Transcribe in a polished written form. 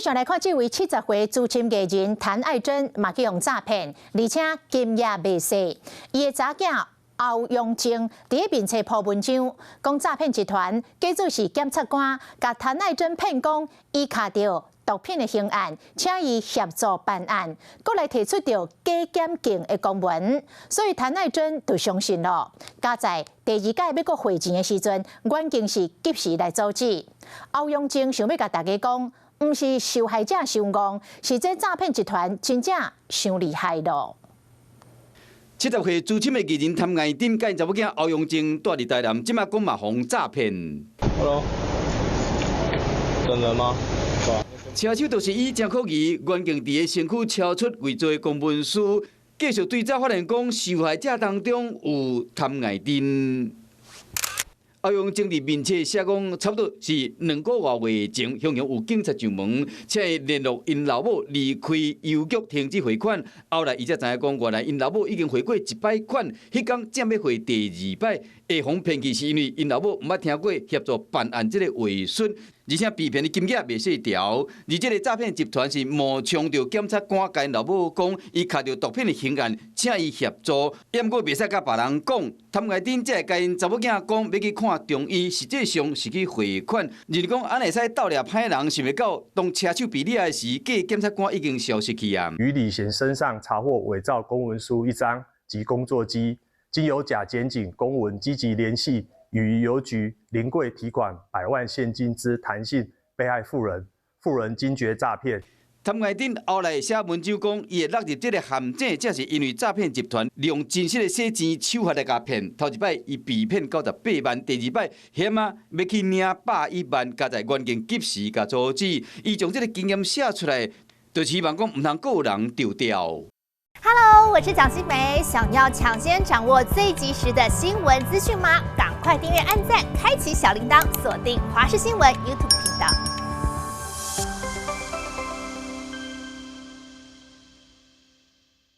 續來看這位70歲資深藝人譚愛珍，嘛去予詐騙，而且金額袂細。伊的查囝歐陽靖佇咧面冊鋪文章，講詐騙集團假做是檢察官，共譚愛珍騙講伊敲著毒品的刑案，請伊協助辦案，閣來提出著假檢警的公文，所以譚愛珍就相信囉。佳哉第二擺欲閣匯錢的時陣，遠景是及時來阻止。歐陽靖想欲共大家講，毋是受害者傷戇，是這詐騙集團真正傷厲害囉。70歲資深的藝人譚愛珍，佮𪜶查某囝歐陽靖蹛佇台南，這馬講嘛予詐騙。 Hello，等人嗎？車手就是伊張可頤，原警佇个身軀抄出偽造的公文書，繼續追查發現講受害者當中有譚愛珍。歐陽靖佇面冊寫講，差不多是2個外月前，雄雄有警察上門，請伊聯絡𪜶老母離開郵局停止匯款。後來伊才知影講，原來𪜶老母已經匯過一擺款，彼工正欲匯第二擺，會予騙去是因為𪜶老母毋捌聽過協助辦案這个話術，而且被騙的金額袂細條。而這个詐騙集團是冒充著檢察官，共𪜶老母講，伊敲著毒品的刑案，請伊協助，毋過袂使共別人講。譚愛珍才會共𪜶查某囝講欲去看中醫，實際上是去匯款。認為講按呢會使鬥掠歹人，想袂到當車手被掠的時，假檢察官已經消失去啊。於李賢身上查獲偽造公文書一張及工作機，經由假檢警公文積極聯繫於郵局臨櫃提款百萬現金之譚姓被害婦人，婦人驚覺詐騙。譚愛珍後來寫文章講，伊會落入這个陷阱，正是因為詐騙集團利用真實的洗錢手法來共騙。頭一擺伊被騙98萬，第二擺險仔欲去領110萬，佳哉員警及時共阻止。伊將這个經驗寫出來，就希望講毋通閣有人著釣。 Hello，我是蔣新梅，想要搶先掌握最及時的新聞資訊嗎？趕快訂閱、按讚、開啟小鈴鐺，鎖定華視新聞 YouTube 頻道。